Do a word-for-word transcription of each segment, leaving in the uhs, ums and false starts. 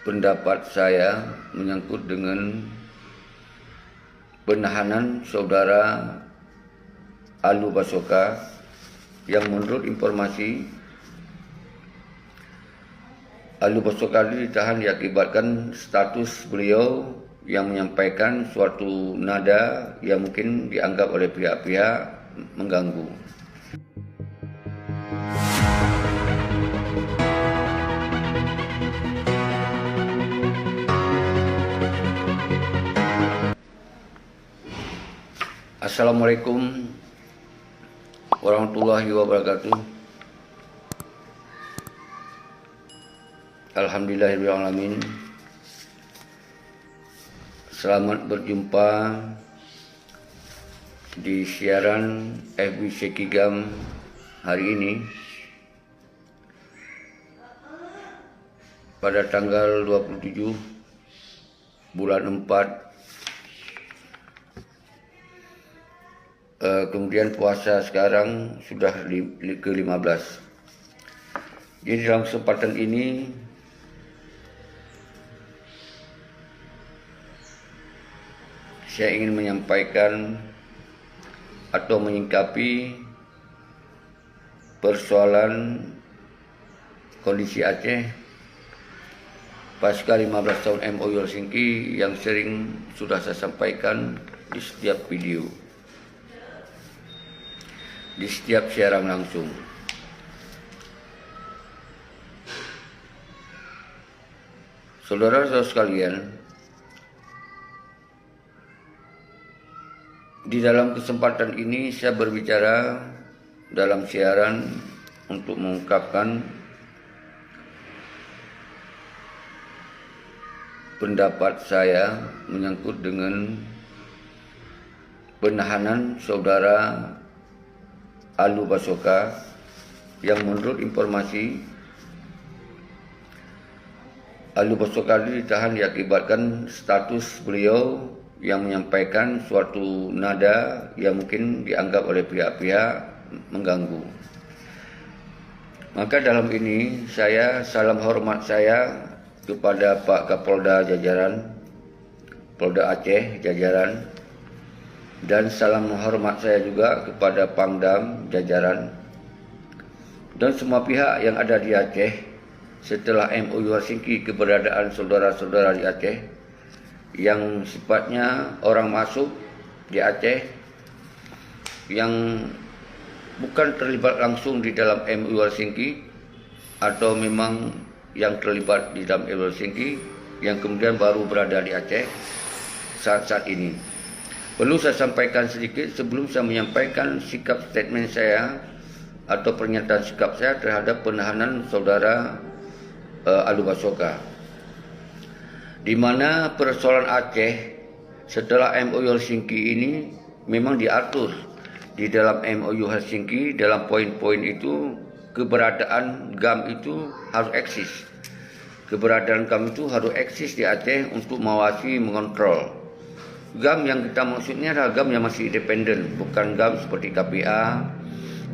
Pendapat saya menyangkut dengan penahanan saudara Alu Basoka, yang menurut informasi, Alu Basoka itu ditahan diakibatkan status beliau yang menyampaikan suatu nada yang mungkin dianggap oleh pihak-pihak mengganggu. Assalamualaikum warahmatullahi wabarakatuh. Alhamdulillahirabbil alamin. Selamat berjumpa di siaran F B C Kigam hari ini, pada tanggal dua puluh tujuh bulan empat. Eh, kemudian puasa sekarang sudah li-, li-, ke lima belas. Jadi, dalam kesempatan ini, saya ingin menyampaikan atau menyingkapi persoalan kondisi Aceh pasca lima belas tahun M O U Helsinki yang sering sudah saya sampaikan di setiap video, di setiap siaran langsung. Saudara-saudara sekalian, di dalam kesempatan ini saya berbicara dalam siaran untuk mengungkapkan pendapat saya menyangkut dengan penahanan saudara Alu Basoka, yang menurut informasi, Alu Basoka itu ditahan diakibatkan status beliau yang menyampaikan suatu nada yang mungkin dianggap oleh pihak-pihak mengganggu. Maka dalam ini, saya, salam hormat saya kepada Pak Kapolda jajaran, Polda Aceh jajaran, dan salam hormat saya juga kepada Pangdam jajaran, dan semua pihak yang ada di Aceh. Setelah M O U Helsinki, keberadaan saudara-saudara di Aceh yang sifatnya orang masuk di Aceh yang bukan terlibat langsung di dalam M O U Helsinki, atau memang yang terlibat di dalam M O U Helsinki yang kemudian baru berada di Aceh saat-saat ini. Perlu saya sampaikan sedikit sebelum saya menyampaikan sikap, statement saya atau pernyataan sikap saya terhadap penahanan saudara, eh, Alu Basoka, di mana persoalan Aceh setelah M O U Helsinki ini memang diatur di dalam M O U Helsinki, dalam poin-poin itu, keberadaan GAM itu harus eksis. Keberadaan GAM itu harus eksis di Aceh untuk mengawasi, mengontrol. GAM yang kita maksudnya adalah GAM yang masih independen, bukan GAM seperti K P A,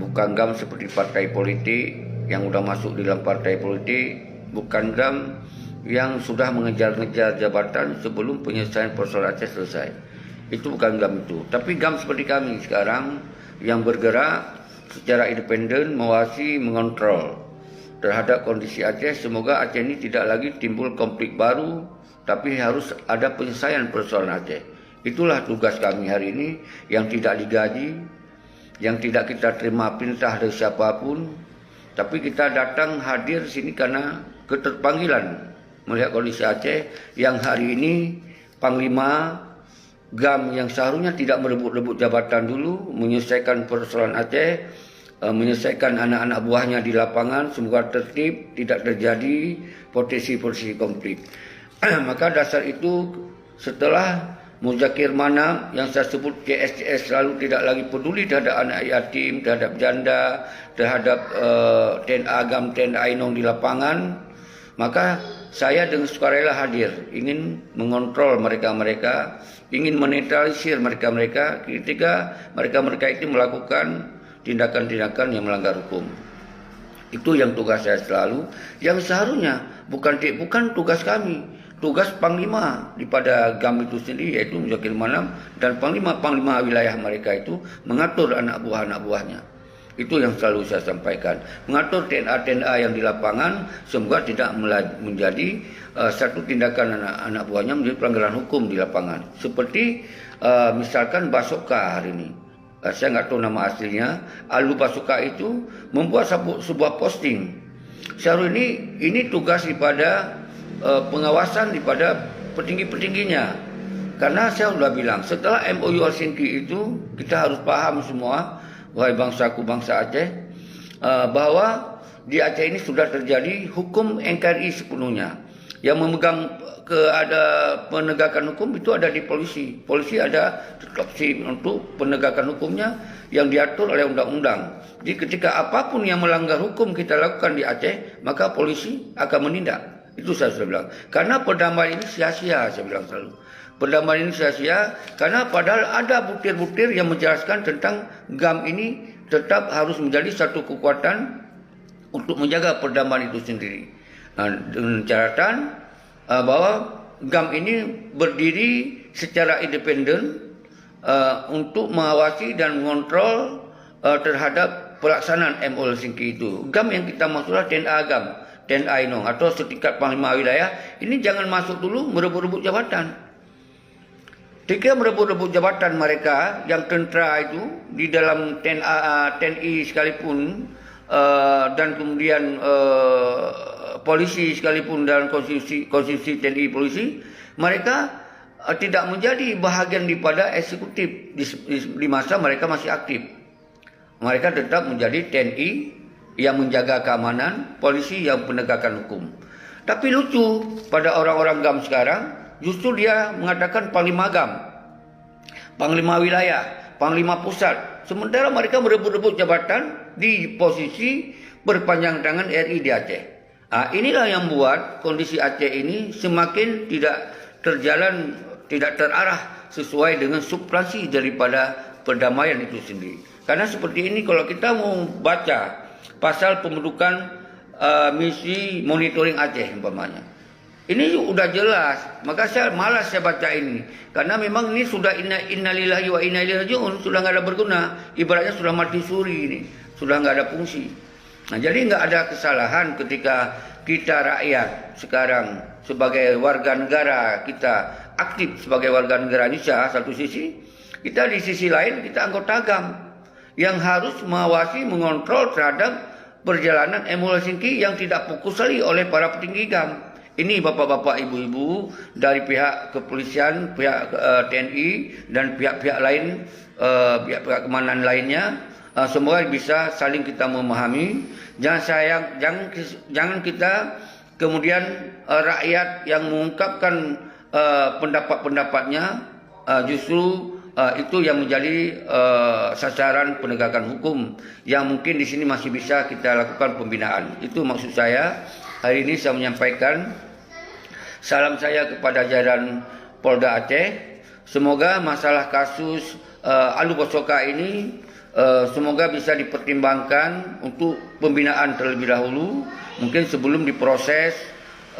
bukan GAM seperti partai politik yang sudah masuk di dalam partai politik, bukan GAM yang sudah mengejar-ngejar jabatan sebelum penyelesaian persoalan Aceh selesai. Itu bukan GAM itu. Tapi GAM seperti kami sekarang yang bergerak secara independen, mengawasi, mengontrol terhadap kondisi Aceh. Semoga Aceh ini tidak lagi timbul konflik baru, tapi harus ada penyelesaian persoalan Aceh. Itulah tugas kami hari ini yang tidak digaji, yang tidak kita terima perintah dari siapa pun, tapi kita datang hadir sini karena keterpanggilan melihat kondisi Aceh yang hari ini Panglima GAM yang seharusnya tidak merebut-rebut jabatan dulu, menyelesaikan persoalan Aceh, eh, menyelesaikan anak-anak buahnya di lapangan, semoga tertib, tidak terjadi potensi-potensi konflik. Maka dasar itu, setelah Muzakir Manaf yang saya sebut C S C S lalu tidak lagi peduli terhadap anak yatim, terhadap janda, terhadap, eh, T N A GAM, T N A Inong di lapangan, maka saya dengan sukarela hadir ingin mengontrol mereka-mereka, ingin menetralisir mereka-mereka ketika mereka-mereka itu melakukan tindakan-tindakan yang melanggar hukum. Itu yang tugas saya selalu, yang seharusnya bukan ti-, bukan tugas kami. Tugas panglima daripada GAM itu sendiri, yaitu Muzakir Manaf dan panglima-panglima wilayah mereka itu mengatur anak buah-anak buahnya. Itu yang selalu saya sampaikan. Mengatur T N A-T N A yang di lapangan, semoga tidak mela-, menjadi, eh, satu tindakan anak, anak buahnya menjadi pelanggaran hukum di lapangan. Seperti, eh, misalkan Basoka hari ini. Eh, saya nggak tahu nama aslinya. Alu Basoka itu membuat sabu-, sebuah posting. Seharusnya ini, ini tugas daripada, eh, pengawasan daripada petinggi-petingginya. Karena saya sudah bilang, setelah M O U Helsinki itu, kita harus paham semua, wahai bangsaku, bangsa Aceh, eh, bahwa di Aceh ini sudah terjadi hukum N K R I sepenuhnya. Yang memegang ke ada penegakan hukum itu ada di polisi. Polisi ada tetap si untuk penegakan hukumnya yang diatur oleh undang-undang. Jadi ketika apapun yang melanggar hukum kita lakukan di Aceh, maka polisi akan menindak. Itu saya sudah bilang. Karena perdamaian ini sia-sia, saya bilang selalu. Perdamaian ini sia-sia karena padahal ada butir-butir yang menjelaskan tentang GAM ini tetap harus menjadi satu kekuatan untuk menjaga perdamaian itu sendiri. Nah, dengan catatan, eh, bahwa GAM ini berdiri secara independen, eh, untuk mengawasi dan mengontrol, eh, terhadap pelaksanaan M O U Helsinki itu. GAM yang kita maksudlah T N A GAM, T N A Inong atau setingkat panglima wilayah, ini jangan masuk dulu merebut-rebut jabatan. Ketika merebut-rebut jabatan mereka yang tentera itu di dalam T N A, T N I sekalipun, eh, dan kemudian, eh, polisi sekalipun dalam konstitusi, konstitusi T N I polisi, mereka, eh, tidak menjadi bahagian daripada eksekutif di, di, di masa mereka masih aktif. Mereka tetap menjadi T N I yang menjaga keamanan, polisi yang penegakan hukum. Tapi lucu, pada orang-orang GAM sekarang, justru dia mengatakan panglima GAM, panglima wilayah, panglima pusat. Sementara mereka merebut-rebut jabatan di posisi perpanjang tangan R I di Aceh. Ah, inilah yang buat kondisi Aceh ini semakin tidak terjalan, tidak terarah sesuai dengan substansi daripada perdamaian itu sendiri. Karena seperti ini, kalau kita mau baca pasal pembentukan, eh, misi monitoring Aceh umpamanya, ini udah jelas. Maka saya malas saya baca ini. Karena memang ini sudah inna, innalillahi wa inna ilaihi rajiun, sudah nggak ada berguna. Ibaratnya sudah mati suri ini, sudah nggak ada fungsi. Nah, jadi nggak ada kesalahan ketika kita rakyat sekarang sebagai warga negara, kita aktif sebagai warga negara Indonesia satu sisi, kita di sisi lain kita anggota GAM yang harus mengawasi, mengontrol terhadap perjalanan M O U Helsinki yang tidak fokus sekali oleh para petinggi GAM. Ini bapak-bapak, ibu-ibu dari pihak kepolisian, pihak, eh, T N I dan pihak-pihak lain, eh, pihak-pihak keamanan lainnya, eh, semoga bisa saling kita memahami. Jangan sayang, jangan, jangan kita kemudian, eh, rakyat yang mengungkapkan, eh, pendapat-pendapatnya, eh, justru, eh, itu yang menjadi, eh, sasaran penegakan hukum yang mungkin di sini masih bisa kita lakukan pembinaan. Itu maksud saya. Hari ini saya menyampaikan salam saya kepada jajaran Polda Aceh. Semoga masalah kasus, eh, Alu Bosoka ini, eh, semoga bisa dipertimbangkan untuk pembinaan terlebih dahulu, mungkin sebelum diproses,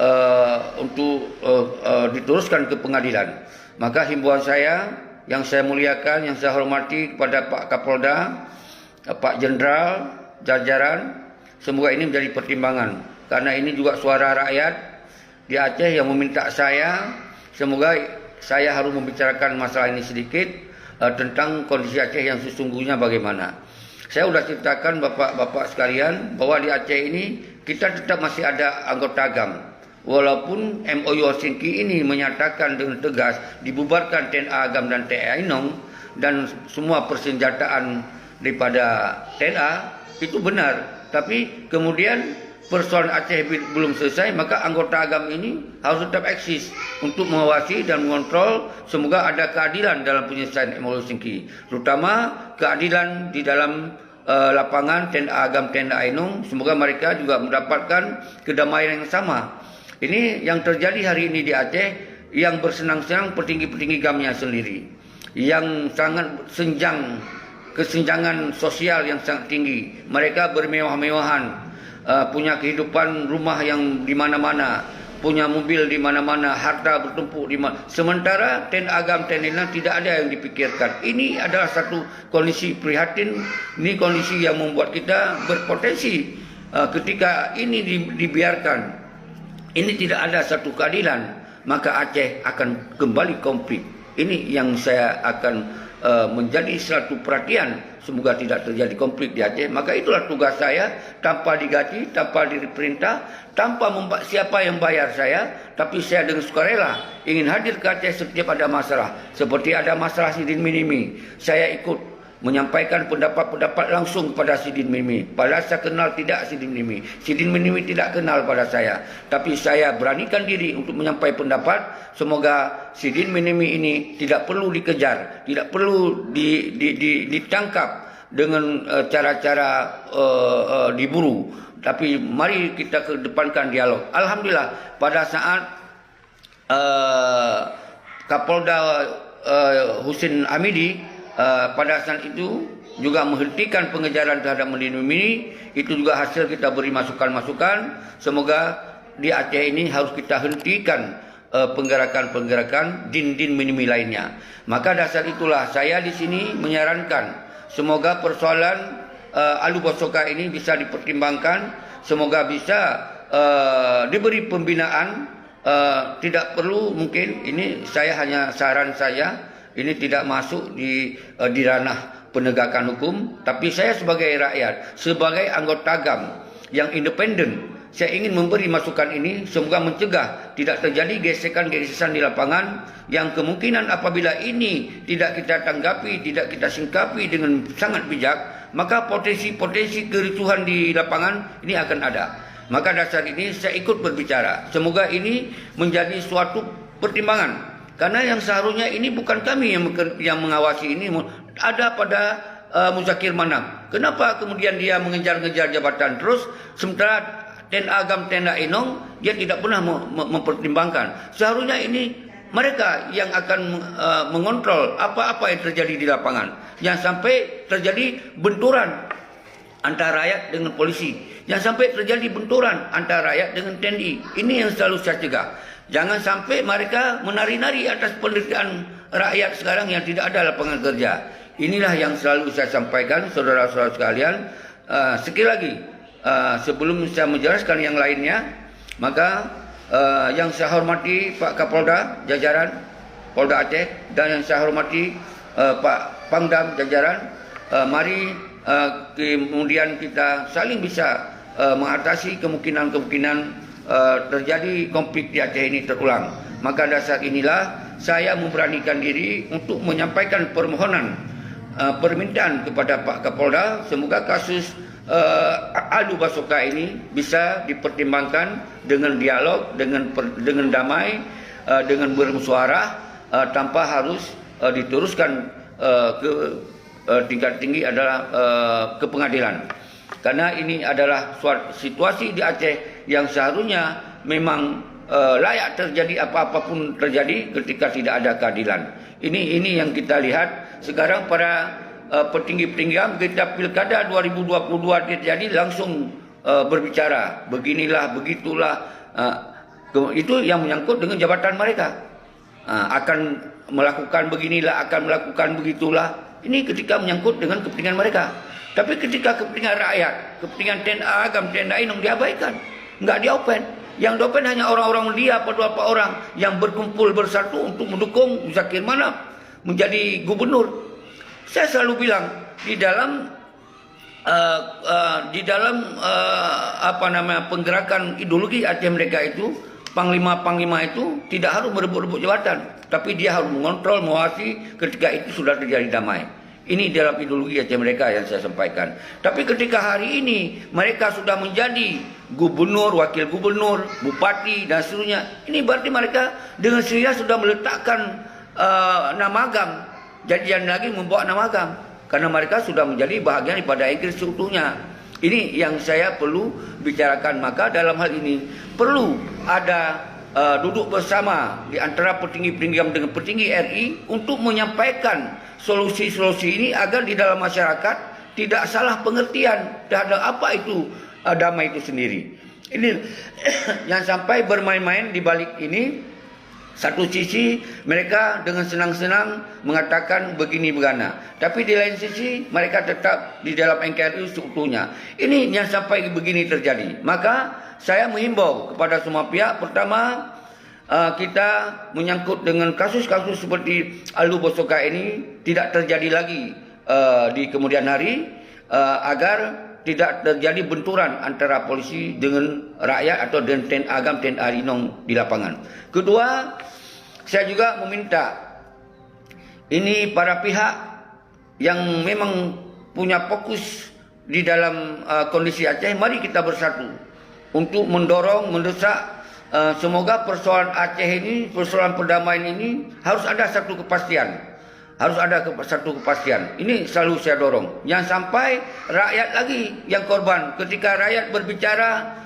eh, untuk, eh, eh, diteruskan ke pengadilan. Maka himbauan saya, yang saya muliakan, yang saya hormati kepada Pak Kapolda, eh, Pak Jenderal, jajaran, semoga ini menjadi pertimbangan. Karena ini juga suara rakyat di Aceh yang meminta saya, semoga saya harus membicarakan masalah ini sedikit, eh, tentang kondisi Aceh yang sesungguhnya bagaimana. Saya sudah ceritakan bapak-bapak sekalian bahwa di Aceh ini kita tetap masih ada anggota GAM. Walaupun M O U Helsinki ini menyatakan dengan tegas dibubarkan T N A GAM dan T N A Inong dan semua persenjataan daripada T N A, itu benar. Tapi kemudian persoalan Aceh bi-, belum selesai, maka anggota GAM ini harus tetap eksis untuk mengawasi dan mengontrol semoga ada keadilan dalam penyelesaian M O U Helsinki, terutama keadilan di dalam, eh, lapangan T N A GAM, T N A Inong. Semoga mereka juga mendapatkan kedamaian yang sama. Ini yang terjadi hari ini di Aceh, yang bersenang-senang petinggi-petinggi GAM-nya sendiri, yang sangat senjang, kesenjangan sosial yang sangat tinggi. Mereka bermewah-mewahan, eh, punya kehidupan rumah yang di mana-mana, punya mobil di mana-mana, harta bertumpuk di mana. Sementara TNA GAM, TNI Nong tidak ada yang dipikirkan. Ini adalah satu kondisi prihatin, ini kondisi yang membuat kita berpotensi, eh, ketika ini di-, dibiarkan, ini tidak ada satu keadilan, maka Aceh akan kembali konflik. Ini yang saya akan, eh, menjadi satu perhatian. Semoga tidak terjadi konflik di Aceh. Maka itulah tugas saya, tanpa digaji, tanpa diperintah, tanpa memba-, siapa yang bayar saya, tapi saya dengan sukarela ingin hadir ke Aceh setiap ada masalah. Seperti ada masalah Sidin Minimi, saya ikut menyampaikan pendapat-pendapat langsung kepada Sidin Minimi. Padahal saya kenal tidak Sidin Minimi. Sidin Minimi tidak kenal pada saya. Tapi saya beranikan diri untuk menyampaikan pendapat. Semoga Sidin Minimi ini tidak perlu dikejar, tidak perlu di-, di-, di-, ditangkap dengan, eh, cara-cara, eh, eh, diburu. Tapi mari kita kedepankan dialog. Alhamdulillah, pada saat, eh, Kapolda, eh, Husin Hamidi, eh, pada saat itu juga menghentikan pengejaran terhadap Sidin Minimi, itu juga hasil kita beri masukan-masukan. Semoga di Aceh ini harus kita hentikan, eh, penggerakan-penggerakan Sidin Minimi lainnya. Maka dasar itulah saya di sini menyarankan, semoga persoalan, eh, Alu Bosoka ini bisa dipertimbangkan, semoga bisa, eh, diberi pembinaan, eh, tidak perlu, mungkin ini saya hanya saran saya, ini tidak masuk di, eh, di ranah penegakan hukum, tapi saya sebagai rakyat, sebagai anggota GAM yang independen, saya ingin memberi masukan ini, semoga mencegah tidak terjadi gesekan-gesekan di lapangan yang kemungkinan apabila ini tidak kita tanggapi, tidak kita singkapi dengan sangat bijak, maka potensi-potensi kericuhan di lapangan ini akan ada. Maka dasar ini saya ikut berbicara. Semoga ini menjadi suatu pertimbangan. Karena yang seharusnya ini bukan kami yang mengker-, yang mengawasi ini, ada pada, eh, Muzakir Manaf. Kenapa kemudian dia mengejar-ngejar jabatan terus, sementara TNA GAM, TNI Nong, dia tidak pernah me-, me-, mempertimbangkan? Seharusnya ini mereka yang akan, eh, mengontrol apa-apa yang terjadi di lapangan. Jangan sampai terjadi benturan antara rakyat dengan polisi. Jangan sampai terjadi benturan antara rakyat dengan TNI. Ini yang selalu saya cegah. Jangan sampai mereka menari-nari atas penderitaan rakyat sekarang yang tidak ada lapangan kerja. Inilah yang selalu saya sampaikan, saudara-saudara sekalian. Ah, sekali lagi, ah, sebelum saya menjelaskan yang lainnya, maka, eh, yang saya hormati Pak Kapolda jajaran Polda Aceh dan yang saya hormati, eh, Pak Pangdam jajaran, eh, mari, eh, kemudian kita saling bisa, eh, mengatasi kemungkinan-kemungkinan, eh, terjadi konflik di Aceh ini terulang. Maka dasar inilah saya memberanikan diri untuk menyampaikan permohonan, eh, permintaan kepada Pak Kapolda, semoga kasus, eh, Alu Basoka ini bisa dipertimbangkan dengan dialog, dengan per-, dengan damai, eh, dengan bermusyawarah, eh, tanpa harus, eh, diteruskan, eh, ke, eh, tingkat tinggi adalah, eh, ke pengadilan. Karena ini adalah suat-, situasi di Aceh yang seharusnya memang, eh, layak terjadi, apa-apa pun terjadi ketika tidak ada keadilan. Ini, ini yang kita lihat sekarang pada, eh, petinggi-petinggi GAM, kita pilkada dua ribu dua puluh dua terjadi langsung, eh, berbicara, beginilah, begitulah, eh, ke-, itu yang menyangkut dengan jabatan mereka. Ah, akan melakukan beginilah, akan melakukan begitulah. Ini ketika menyangkut dengan kepentingan mereka. Tapi ketika kepentingan rakyat, kepentingan TNI GAM, TNI Nong diabaikan, nggak diopen. Yang diopen hanya orang-orang mulia, beberapa orang yang berkumpul bersatu untuk mendukung Muzakir Manaf menjadi gubernur. Saya selalu bilang, di dalam, eh, eh, di dalam, eh, apa nama, penggerakan ideologi Aceh Merdeka itu, panglima-panglima itu tidak harus merebut-rebut jabatan, tapi dia harus mengontrol, mengawasi ketika itu sudah terjadi damai. Ini dalam ideologi Aceh Merdeka yang saya sampaikan. Tapi ketika hari ini mereka sudah menjadi gubernur, wakil gubernur, bupati dan seterusnya, ini berarti mereka dengan sendirinya sudah meletakkan, eh, nama GAM. Jadi jangan lagi membawa nama GAM, karena mereka sudah menjadi bahagian daripada Inggris seutuhnya. Ini yang saya perlu bicarakan. Maka dalam hal ini perlu ada, eh, duduk bersama di antara petinggi-petinggi GAM dengan petinggi R I untuk menyampaikan solusi-solusi ini agar di dalam masyarakat tidak salah pengertian terhadap apa itu eh, damai itu sendiri. Ini yang sampai bermain-main di balik ini. Satu sisi mereka dengan senang-senang mengatakan begini begana, tapi di lain sisi mereka tetap di dalam N K R I seutuhnya. Ini yang sampai begini terjadi. Maka saya menghimbau kepada semua pihak, pertama, eh, kita menyangkut dengan kasus-kasus seperti Alu Bosoka ini tidak terjadi lagi, eh, di kemudian hari, eh, agar tidak terjadi benturan antara polisi dengan rakyat atau dengan T N A GAM, T N A inong di lapangan. Kedua, saya juga meminta ini para pihak yang memang punya fokus di dalam, uh, kondisi Aceh, mari kita bersatu untuk mendorong, mendesak, uh, semoga persoalan Aceh ini, persoalan perdamaian ini harus ada satu kepastian. Harus ada ke-, satu kepastian. Ini selalu saya dorong. Jangan sampai rakyat lagi yang korban. Ketika rakyat berbicara,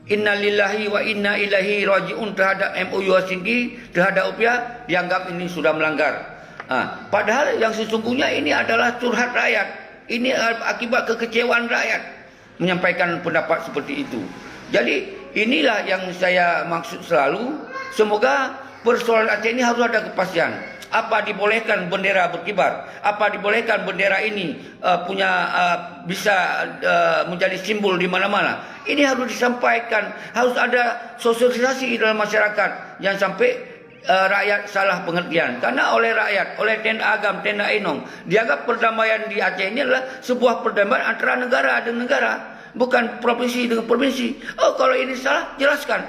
"Innalillahi wa inna ilaihi raji'un" terhadap M O U Helsinki, terhadap rupiah, dianggap ini sudah melanggar. Ha, padahal yang sesungguhnya ini adalah curhat rakyat. Ini akibat kekecewaan rakyat menyampaikan pendapat seperti itu. Jadi, inilah yang saya maksud selalu. Semoga persoalan Aceh ini harus ada kepastian. Apa dibolehkan bendera berkibar? Apa dibolehkan bendera ini, eh, punya, eh, bisa, eh, menjadi simbol di mana-mana? Ini harus disampaikan, harus ada sosialisasi dalam masyarakat. Jangan sampai, eh, rakyat salah pengertian. Karena oleh rakyat, oleh T N A GAM, T N A inong, dianggap perdamaian di Aceh ini adalah sebuah perdamaian antara negara dengan negara, bukan provinsi dengan provinsi. Oh, kalau ini salah, jelaskan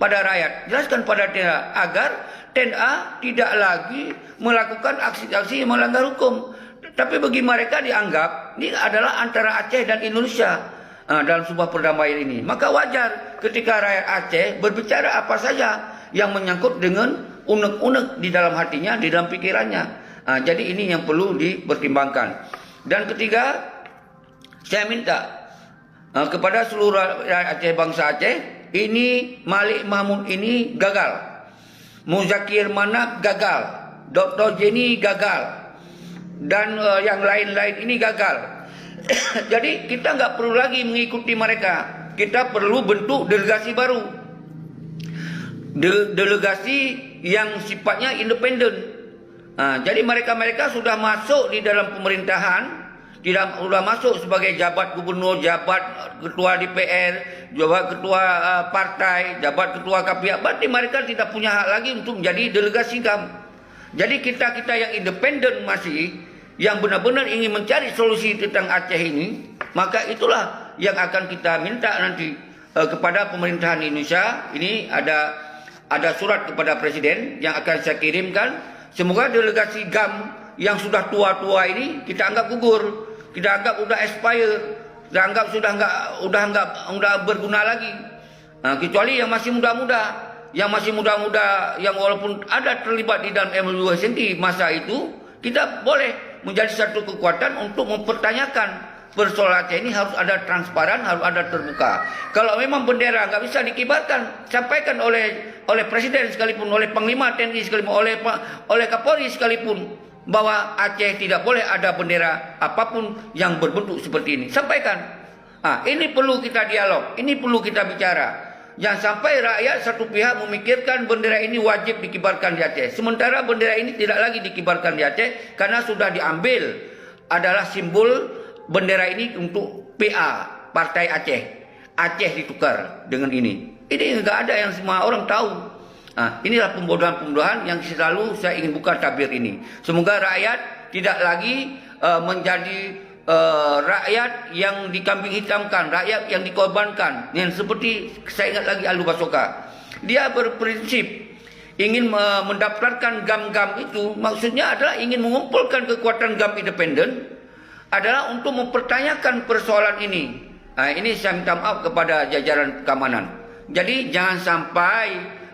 pada rakyat, jelaskan pada T N A agar T N A tidak lagi melakukan aksi-aksi yang melanggar hukum. Tapi bagi mereka dianggap ini adalah antara Aceh dan Indonesia, ah, dalam sebuah perdamaian ini. Maka wajar ketika rakyat Aceh berbicara apa saja yang menyangkut dengan unek-unek di dalam hatinya, di dalam pikirannya. Ah, jadi ini yang perlu dipertimbangkan. Dan ketiga, saya minta, ah, kepada seluruh rakyat Aceh, bangsa Aceh, ini Malik Mahmud ini gagal. Muzakir Manaf gagal. Doktor Jenny gagal. Dan, eh, yang lain-lain ini gagal. Jadi, kita nggak perlu lagi mengikuti mereka. Kita perlu bentuk delegasi baru. De-, delegasi yang sifatnya independen. Ha, jadi mereka-mereka sudah masuk di dalam pemerintahan, tidak, sudah masuk sebagai jabat gubernur, jabat ketua D P R, jabat ketua, eh, partai, jabat ketua K P I A, berarti mereka tidak punya hak lagi untuk menjadi delegasi GAM. Jadi kita-kita yang independen masih, yang benar-benar ingin mencari solusi tentang Aceh ini, maka itulah yang akan kita minta nanti, eh, kepada pemerintahan Indonesia. Ini ada, ada surat kepada Presiden yang akan saya kirimkan. Semoga delegasi GAM yang sudah tua-tua ini kita anggap gugur, kita anggap udah expire, kita anggap sudah enggak, udah enggak, udah berguna lagi. Ha, kecuali yang masih muda-muda, yang masih muda-muda, yang walaupun ada terlibat di dalam M O U Helsinki masa itu, kita boleh menjadi satu kekuatan untuk mempertanyakan persoalan Aceh ini. Harus ada transparan, harus ada terbuka. Kalau memang bendera nggak bisa dikibarkan, sampaikan oleh, oleh Presiden sekalipun, oleh Panglima T N I sekalipun, oleh Pa-, oleh Kapolri sekalipun, bahwa Aceh tidak boleh ada bendera apapun yang berbentuk seperti ini. Sampaikan. Ah, ini perlu kita dialog, ini perlu kita bicara. Jangan sampai rakyat satu pihak memikirkan bendera ini wajib dikibarkan di Aceh, sementara bendera ini tidak lagi dikibarkan di Aceh karena sudah diambil adalah simbol bendera ini untuk P A, Partai Aceh. Aceh ditukar dengan ini. Ini nggak ada yang semua orang tahu. Ah, inilah pembodohan-pembodohan yang selalu saya ingin buka tabir ini. Semoga rakyat tidak lagi, eh, menjadi, eh, rakyat yang dikambing hitamkan, rakyat yang dikorbankan. Yang seperti saya ingat lagi Alu Basoka. Dia berprinsip ingin me-, mendaftarkan GAM-GAM itu, maksudnya adalah ingin mengumpulkan kekuatan GAM independen adalah untuk mempertanyakan persoalan ini. Ah, ini saya minta maaf kepada jajaran keamanan. Jadi, jangan sampai,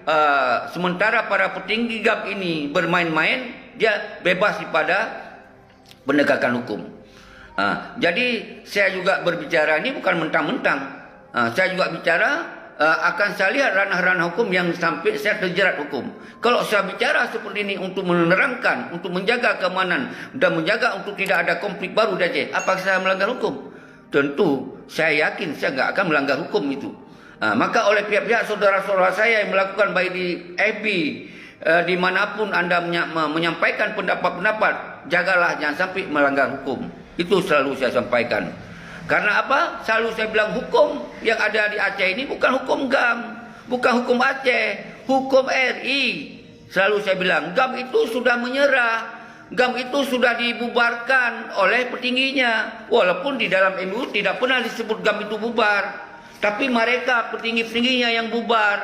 eh, sementara para petinggi GAM ini bermain-main, dia bebas daripada penegakan hukum. Ah, jadi, saya juga berbicara ini bukan mentang-mentang. Ah, saya juga bicara, eh, akan saya lihat ranah-ranah hukum yang sampai saya terjerat hukum. Kalau saya bicara seperti ini untuk menerangkan, untuk menjaga keamanan dan menjaga untuk tidak ada konflik baru di Aceh, apakah saya melanggar hukum? Tentu, saya yakin saya nggak akan melanggar hukum itu. Ah, maka oleh pihak-pihak saudara-saudara saya yang melakukan, baik di F B, eh, di mana pun anda menya-, me-, menyampaikan pendapat-pendapat, jagalah jangan sampai melanggar hukum. Itu selalu saya sampaikan. Karena apa? Selalu saya bilang, hukum yang ada di Aceh ini bukan hukum GAM, bukan hukum Aceh, hukum R I. Selalu saya bilang, GAM itu sudah menyerah. GAM itu sudah dibubarkan oleh petingginya. Walaupun di dalam M U tidak pernah disebut GAM itu bubar. Tapi mereka petinggi-petingginya yang bubar.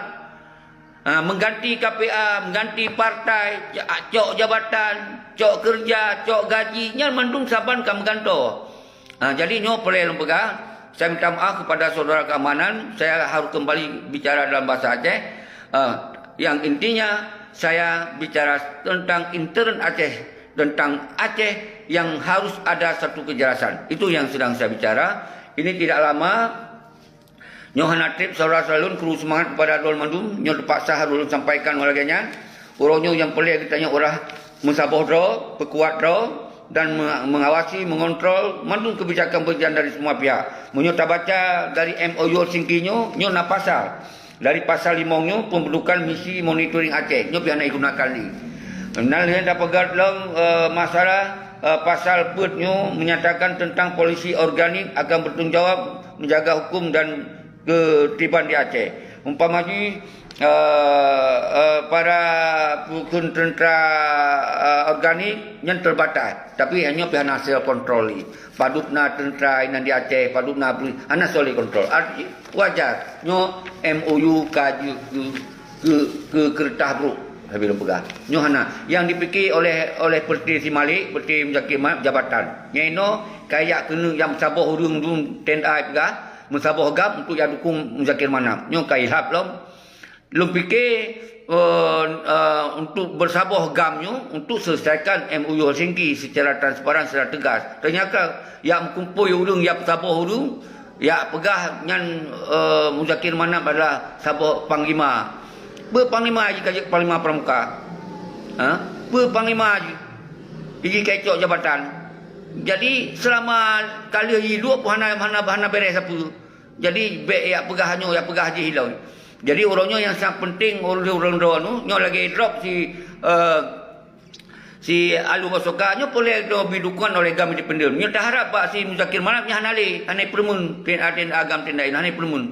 Ha, mengganti K P A, mengganti partai, cok jabatan, cok kerja, cok gaji, nyan mandum saban ka meugantoe. Ha, jadi nyoe peureulée lôn peugah, saya minta maaf kepada saudara keamanan, saya harus kembali bicara dalam bahasa Aceh. Ha, yang intinya, saya bicara tentang intern Aceh, tentang Aceh yang harus ada satu kejelasan. Itu yang sedang saya bicara. Ini tidak lama, nyoe hana treb saudara-saudara lôn, kru seumangat kepada droe mandum, nyoe teupaksa harôh lôn sampaikan lagée nyan. Uroe nyoe nyang peureulée geutanyoe uroe meusaboh droe, peukuat droe, dan me-, mengawasi, mengontrol mandum kebijakan-kebijakan dari semua pihak. Meunyoe tabaca dari M O U Helsinki nyoe, nyoe na pasal. Dari pasal limong nyoe, pembentukan misi monitoring Aceh, nyoe pih hana digunakan lé. Nan lheueh tapeugah lom, eh, masalah, eh, pasal peuet nyoe menyatakan tentang polisi organik akan bertanggung jawab menjaga hukum dan ketertiban di Aceh. Umpama jih, eh, eh, para pukon tentera, eh, organik nyan terbatas, tapi nyoe pih hana soe kontrol lé. Padub na tentera inan di Aceh, padub na poli-, hana soe lé kontrol. Arti wajar, nyoe M O U ka jeuet keu, keu, keu keureutah brok, sabe lôn peugah. Nyoe hana. Nyang dipike oleh, oleh Perdana Menteri Malik, Perdana Menteri Muzakir Manaf, jabatan. Nyang inoe ka jak keuneuk nyang saboh ureuëng dum tenda peugah, meusaboh GAM untuk jak dukung Muzakir Manaf. Nyoe ka ilhab lom. Lôn pike, eh, eh, untuk beusaboh GAM nyoe untuk selesaikan M O U Helsinki secara transparan, secara tegas. Ternyata jak meukumpôi ureuëng, jak peusaboh ureuëng, jak peugah nyan, eh, Muzakir Manaf adalah saboh panglima. Peue panglima jih ka jeuet panglima pramuka? Ha? Peue panglima jih? Jih ka icok jabatan. Jadi, selama ka lheueh jih duek pun hana, hana, hana beres sapeue. Jadi, bék jak peugah nyoe, jak peugah jih ilôn. Jadi, uroe nyoe nyang sangat penting, ureuëng-ureuëng droeneuh, nyoe lagée drop si, eh, si Alu Basoka, nyoe peureulée droe bri dukungan oleh GAM Independen. Nyoe taharab bak si Muzakir Manaf nyan hana lé, hana peureumeun, tenda, tenda GAM tenda inong hana peureumeun.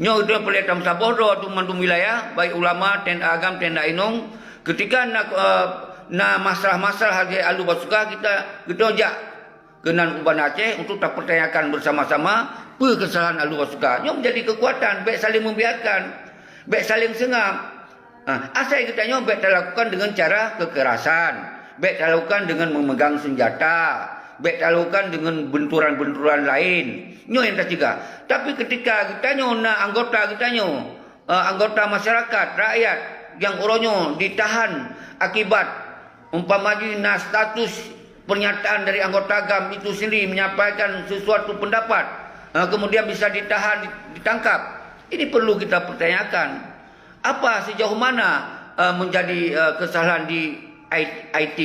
Nyoe droe peureulée tameusaboh droe tu mandum wilayah, baik ulama, tenda GAM, tenda inong. Ketika na, eh, na masalah-masalah lagée Alu Basoka, kita, kita jak keunan u Banda Aceh untuk tapertanyakan bersama-sama peue kesalahan Alu Basoka. Nyoe menjadi kekuatan, bék saling membiarkan, bék saling seungab. Ha, asai geutanyoe bék talakukan dengan cara kekerasan, bék talakukan dengan memegang senjata, bék talakukan dengan benturan-benturan lain. Nyoe nyang tacegah. Tapi ketika geutanyoe na anggota geutanyoe, eh, anggota masyarakat, rakyat nyang uroe nyoe ditahan akibat umpama jih na status pernyataan dari anggota GAM itu sendiri menyampaikan sesuatu pendapat, eh, kemudian bisa ditahan, ditangkap. Ini perlu kita pertanyakan. Apa, sejauh mana, eh, menjadi, eh, kesalahan di I-, I T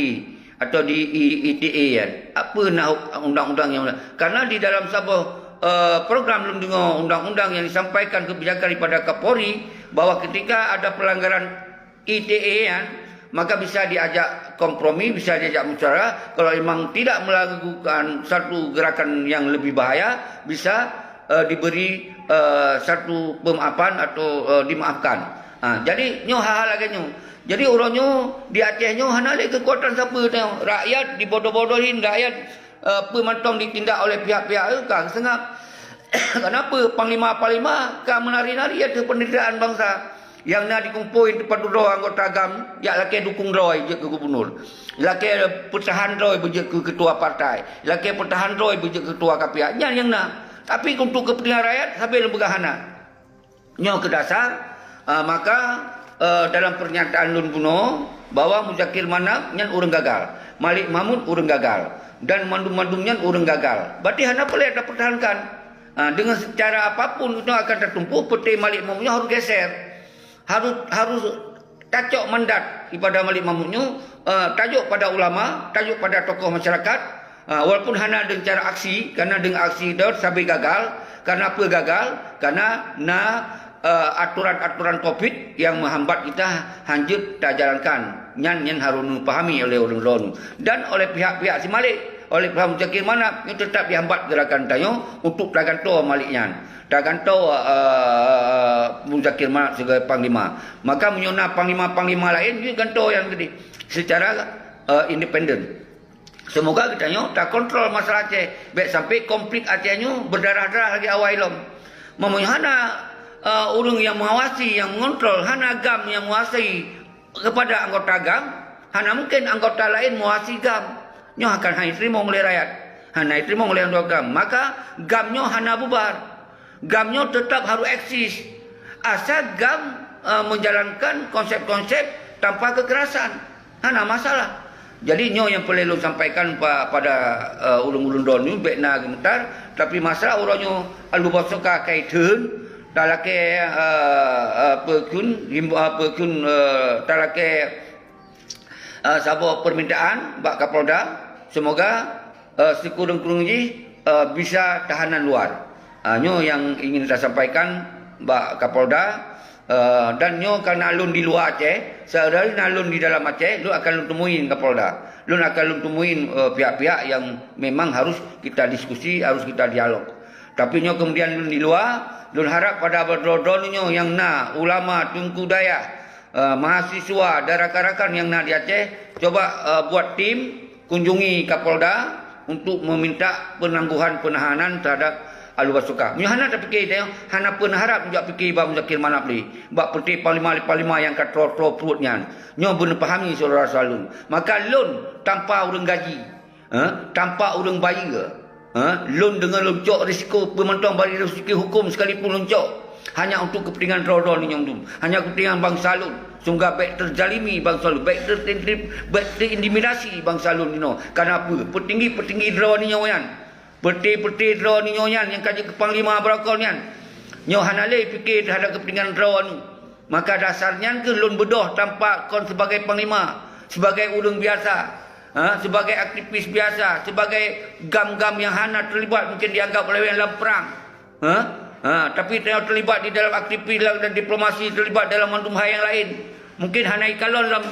atau di I-, I T A kan? Apa na undang-undang yang, karena di dalam saboh, eh, program lôn deungoe undang-undang yang disampaikan kebijakan daripada Kapolri bahwa ketika ada pelanggaran I T A kan, maka bisa diajak kompromi, bisa diajak musyawarah. Kalau memang tidak melakukan satu gerakan yang lebih bahaya, bisa, eh, diberi, eh, satu pemaafan atau, eh, dimaafkan. Ha, jadi nyoe hal-hal lagée nyoe. Jadi uroe nyoe di Aceh nyoe hana lé kekuatan sapeue nyoe. Rakyat dibodoh-bodohin, rakyat, eh, peue mantong ditindak oleh pihak-pihak, eh, ka seungab. Kenapa panglima-panglima ka menari-nari ateueh penderitaan bangsa? Nyang na dikumpôi teumpat dudoe anggota GAM, jak lakée dukung droe jeuet keu gubunur. Lakée peutahan droe beujeuet keu ketua partai. Lakée peutahan droe beujeuet keu ketua K P A. Nyan nyang na. Tapi untuk kepentingan rakyat, sabe lôn peugah hana. Nyoe keu dasar, ah, maka, eh, dalam pernyataan lôn bunoe bahwa Muzakir Manaf nyan ureuëng gagal, Malik Mahmud ureuëng gagal, dan mandum-mandum nyan ureuëng gagal. Berarti hana peureulée tapertahankan. Ah, dengan secara apapun itu akan tertumpu, peuté Malik Mahmud nyoe harus geser. Harus, harus tacok mandat daripada Malik Mahmud nyoe, eh, tajok pada ulama, tajok pada tokoh masyarakat, Ah, walaupun hana deungon cara aksi, karena deungon aksi tu sabe gagal. Karena apa gagal? Karena na, eh, aturan-aturan covid yang menghambat kita hanjeuet tajalankan. Nyan, nyan harus dipahami oleh ureuëng droeneuh dan oleh pihak-pihak si Malik, oleh pihak Muzakir Manaf, nyoe tetap dihambat gerakan tanyoe untuk tagantoe Malik nyan. Tagantoe, eh, Muzakir Manaf sebagai panglima. Maka meunyoe na panglima-panglima laén, nyoe gantoe nyan tadi secara, eh, independen. Semoga geutanyoe takontrol masalah Aceh, bék sampai konflik Aceh nyoe berdarah-darah lagi awai lom. Meunyoe hana, eh, ureuëng nyang mengawasi, nyang mengontrol, hana GAM nyang menguasai kepada anggota GAM, hana mungkin anggota laén mengawasi GAM. Nyoe akan hana jiteurimong lé rakyat, hana jiteurimong lé anggota GAM. Maka GAM nyoe hana bubar. GAM nyoe tetap harus eksis. Asal GAM, eh, menjalankan konsep-konsep tanpa kekerasan. Hana masalah. Jadi nyoe nyang peureulée lôn sampaikan pa-, pada, eh, ureuëng-ureuëng droeneuh, bék na geumeutar, tapi masalah uroe nyoe Alu Basoka ka itheun, talakée, eh, eh, peukun, himbo-, eh, peukun, eh, talakée, eh, saboh permintaan bak Kapolda, semoga, eh, sikureueng-kureueng jih, eh, bisa tahanan luar. Ah, nyoe nyang ingin tasampaikan bak Kapolda. Eh, dan nyoe ka na lôn di luwa Aceh, seudari na lôn di dalam Aceh, lôn akan lôn temuin Kapolda. Lôn akan lôn temuin, eh, pihak-pihak yang memang harus kita diskusi, harus kita dialog. Tapi nyoe kemudian lôn di luwa, lôn harap pada droe-droe nyoe nyang na ulama, teungku dayah, eh, mahasiswa dan rakan-rakan nyang na di Aceh, coba, eh, buat tim, kunjungi Kapolda untuk meminta penangguhan penahanan terhadap Alu Basoka. Meunyoe hana tapike, hana peureunah harap jak pike bak Muzakir Manaf lé, bak peureté panglima-panglima nyang ka troe-troe pruet nyan. Nyoe beuneuh pahami syedara-syedara lôn. Maka lôn tanpa ureuëng gaji, eh, tanpa ureuëng bayeue, eh, lôn deungon lôn cok risiko peue mantong, bari risiko huköm sekalipun lôn cok. Hanya untuk kepentingan droe-droe nyoe dum. Hanya kepentingan bansa lôn. Semoga bék terzalimi bansa lôn, bék ter-, ter-, bék terintimidasi bansa lôn inoe. Karena apa? Peutinggi-peutinggi droe nyoe nyan, peureté-peureté droe nyoe nyan nyang ka jeuet keu panglima beurangkon nyan, nyoe hana lé pike teuhadap keupentingan droe nyoe. Maka dasar nyan keuh lôn beudôh tanpa kon sibagai panglima, sibagai ureuëng biasa, ha, sibagai aktivis biasa, sibagai GAM-GAM nyang hana teulibat mungkin dianggap oleh ureuëng lam prang. Ha? Ha, tapi tanyoe teulibat di dalam aktivis dan diplomasi, teulibat dalam mandum hai nyang laén. Mungkin hana ikalon lam,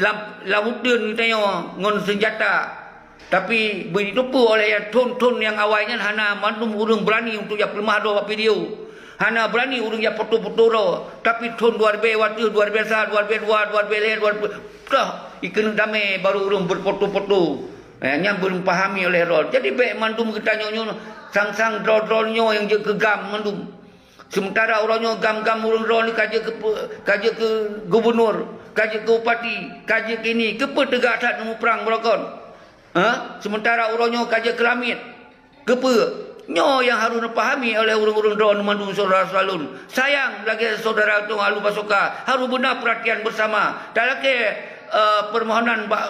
lam, lam uteuen tanyoe ngon seunjata. Tapi beujiteupeue oleh nyang thon-thon nyang awai nyan hana mandum ureuëng beurani untuk jak peuleumah droe bak video. Hana beurani ureuëng jak foto-foto droe. Tapi thon dua ribèe wateueh, dua ribèe sa, dua ribèe dua, dua ribèe lhèe, dua ribèe, toh, ikeuneuk damé baru ureuëng berfoto-foto. Eh, nyan beupahami oleh droe. Jadi bék mandum geutanyoe nyoe sang-sang droe-droe nyoe nyang jeuet keu GAM mandum. Sementara uroe nyoe GAM-GAM ureuëng droe nyoe ka jeuet keu pe-, ka jeuet keu gubunur, ka jeuet keu bupati, ka jeuet keu ini, keupeue teugak that neumuprang beurangkon? Ha? Sementara uroe nyoe ka jeuet keu lamiet. Keupeue? Nyoe nyang harôh neupahami oleh ureuëng-ureuëng droe nyoe mandum syedara-syedara lôn. Sayang lagée syedara Tun Alu Basoka, harôh beuna peuratian beusama. Talakée, eh, peumohonan bak,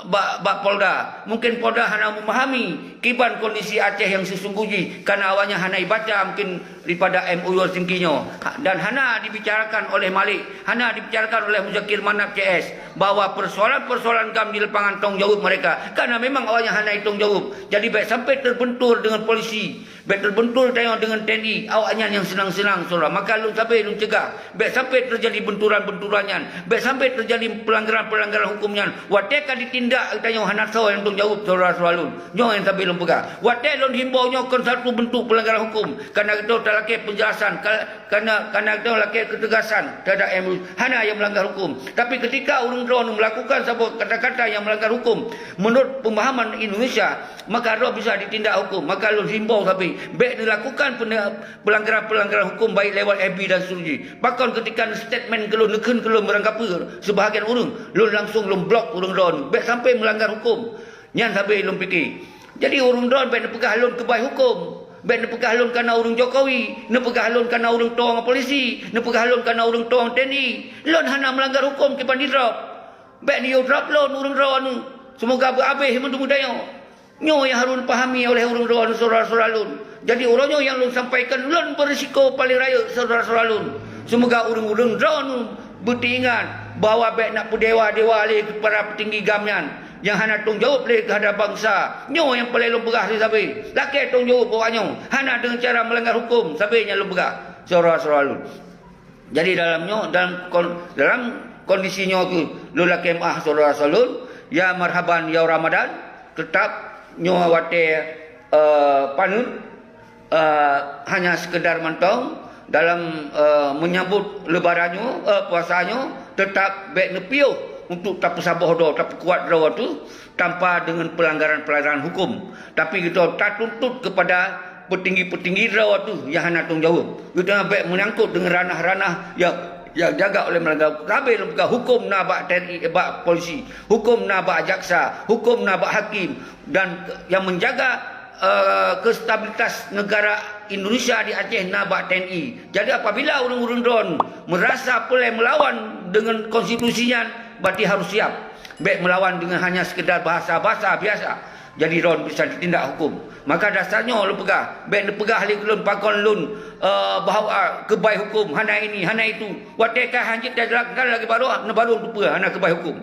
bak, bak Polda. Mungkin Polda hana memahami kiban kondisi Aceh nyang seusunggoh jih, karena awaknyan hana ibaca mungkin daripada M O U Helsinki nyoe. Ha, dan hana dibicarakan oleh Malik, hana dibicarakan oleh Muzakir Manaf C S, bahwa persoalan-persoalan GAM di lapangan tanggung jawab mereka. Karena memang awaknyan hana itanggung jawab. Jadi bék sampai terbentur dengan polisi. Bék terbentur tanyoe deungon T N I, awaknyan nyang seunang-seunang, syedara. Maka lôn sabe lôn cegah, bék sampai teujadi benturan-benturan nyan, bék sampai teujadi peulanggaran-peulanggaran huköm nyan. Watée ka ditindak geutanyoe hana soe nyang tanggung jaweueb, syedara-syedara lôn. Nyoe nyang sabe lôn peugah. Watée lôn himbau nyoe kon satu bentuk peulanggaran huköm. Kana geutanyoe talakée peunjelasan, ka-, kana, kana geutanyoe lakée keutegasan teuhadap M U, hana nyang meulanggar huköm. Tapi ketika ureuëng droeneuh melakukan saboh kata-kata nyang meulanggar huköm, menurut pemahaman Indonesia, maka droe bisa ditindak huköm. Maka lôn himbau sabe, bék dilakukan pene-, peulanggaran-peulanggaran huköm baik lewat F B dan seterusnya. Bahkan ketika statement keu lôn, neukheun keu lôn barangkapeue, seubahagian ureuëng, lôn langsung lôn blok ureuëng droeneuh. Bék sampai meulanggar huköm. Nyan sabe lôn pike. Jadi ureuëng droeneuh bék neupeugah lôn keubah huköm. Bék neupeugah lôn kana ureuëng Jokowi, neupeugah lôn kana ureuëng tong polisi, neupeugah lôn kana ureuëng tong T N I. Lôn hana meulanggar huköm kiban di drop. Bék neuyue drop lôn ureuëng droeneuh. Seumoga beuabéh mandum tanyoe. Nyoe nyang harôh neupahami oleh ureuëng droeneuh syedara-syedara lôn. Jadi uroe nyoe nyang lôn sampaikan, lôn beurisiko paleng rayeuk syedara-syedara lôn. Seumoga ureuëng-ureuëng droeneuh beuteuingat bahwa bék na peudewa-dewa lé keu para peutinggi GAM nyan. nyang hana tanggung jaweueb lé keuhadap bansa. Nyoe nyang paleng lôn peugah sabe-sabe. Lakée tanggung jaweueb awak nyoe. Hana deungon cara meulanggar huköm, sabe nyang lôn peugah, syedara-syedara lôn. Jadi dalam nyoe, dalam kon-, dalam kondisi nyoe kheueh lôn lakée meu'ah syedara-syedara lôn, ya marhaban ya Ramadan, teutap nyoe watée, eh, paneuen, eh, hanya sekedar mantong dalam, eh, menyambut lebaran nyoe, eh, puasa nyoe, teutap bék neupiôh untuk tapeusaboh droe, tapeukuat droe teuh tanpa deungon pelanggaran-pelanggaran huköm. Tapi geutanyoe tatuntut keupada peutinggi-peutinggi droe teuh nyang hana tanggung jaweueb. Geutanyoe bék meunyangkot deungon ranah-ranah nyang, nyang jaga oleh meulanggar. Sabe lôn peugah huköm na bak T N I, bak polisi, huköm na bak jaksa, huköm na bak hakim, dan nyang menjaga, eh, kestabilitas negara Indonesia di Aceh na bak T N I. Jadi apabila ureuëng-ureuëng droe merasa peureulée meulawan deungon konstitusi nyan, berarti harus siap. Bék meulawan deungon hanya sekedar bahasa-bahasa biasa. Jadi droe bisa ditindak huköm. Maka dasar nyoe lôn peugah, bék neupeugah lé lôn pakon lôn, eh, bahwa keubai huköm, hana ini, hana itu. Watée ka hanjeuet tajalankan lagée baroe, neubaru teupeue hana keubai huköm.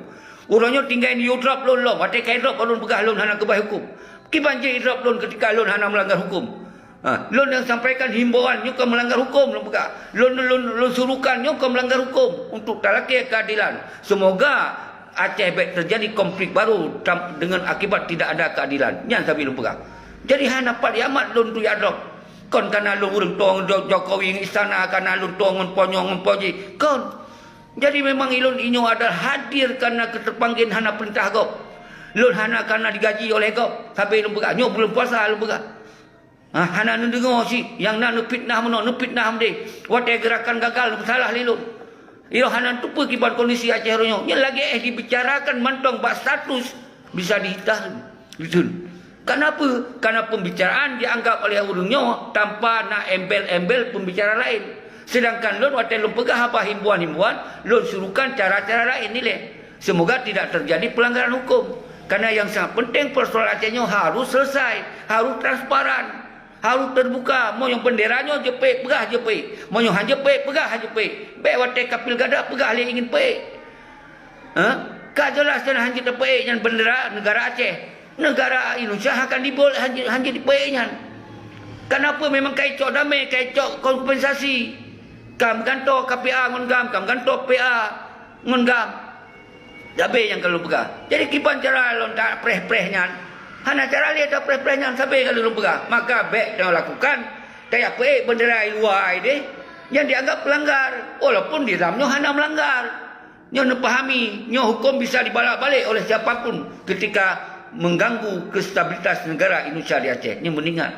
Uroe nyoe tinggai neuyue drop lôn lom, watée ka idrop lôn peugah lôn hana keubai huköm. Kiban jih idrop lôn keutika lôn hana meulanggar huköm. Ha, lôn nyang sampaikan himbauan nyoe kon meulanggar huköm lôn peugah. Lôn, lôn, lôn surukan nyoe kon meulanggar huköm untuk talakée keuadilan. Seumoga Aceh bék teujadi konflik baru tam-, deungon akibat tidak ada keadilan. Nyan sabe lôn peugah. Jadi hana pat yamat lôn tu jak drop. Kon kana lôn ureuëng tueng Jo-, Jokowi ngon istana, kana lôn tueng ngon po nyoe ngon po jih. Kon. Jadi memang ilôn inyoe adalah hadir karena keterpanggil hana perintah gob. Lôn hana karena digaji oleh gob. Sabe lôn peugah, nyoe buleuen puasa lôn peugah. Ha, hana neudeungoe cit, nyang na neufitnah meunoe, neufitnah meudeh. Watée geurakan gagal, salah lé lôn. Ilôn hana teupeue kiban kondisi Aceh uroe nyoe. Nyan lagée éh dibicarakan mantong bak status. Bisa ditahan, ditahan. Kenapa? Karena pembicaraan dianggap oleh ureuëng nyoe tanpa na embel-embel pembicara lain. Sedangkan lôn watée lôn peugah haba himbauan-himbauan, lôn surukan cara-cara lain ilée. Semoga tidak terjadi pelanggaran hukum. Karena yang sangat penting persoalan Aceh nyoe harus selesai, harus transparan, harus terbuka. Meunyoe bendera nyoe jeuet peuék, peugah jeuet peuék. Meunyoe han jeuet peuék, peugah han jeuet peuék. Bék watée ka pilkada peugah lé ingin peuék. Ha? Ka jeulaih nyan han jeuet peuék nyan bendera negara Aceh. Negara Indonesia akan dibuet han jeuet, han jeuet peuék nyan. Kenapa memang ka icok damé, ka icok kompensasi? Ka meugantoe K P A ngon GAM, ka meugantoe P A ngon GAM. Sabe nyang ka lôn peugah. Jadi kiban cara lôn tapreh-preh nyan? Hana cara lé tapreh-preh nyan, sabe ka lôn peugah. Maka bék tanyoe lakukan, tajak peuék bendera i luwa ai deh, nyang dianggap pelanggar, walaupun di dalam nyoe hana melanggar. Nyoe neupahami, nyoe hukum bisa dibalak-balek oleh siapa pun ketika mengganggu kestabilitas negara Indonesia di Aceh. Nyoe meuingat.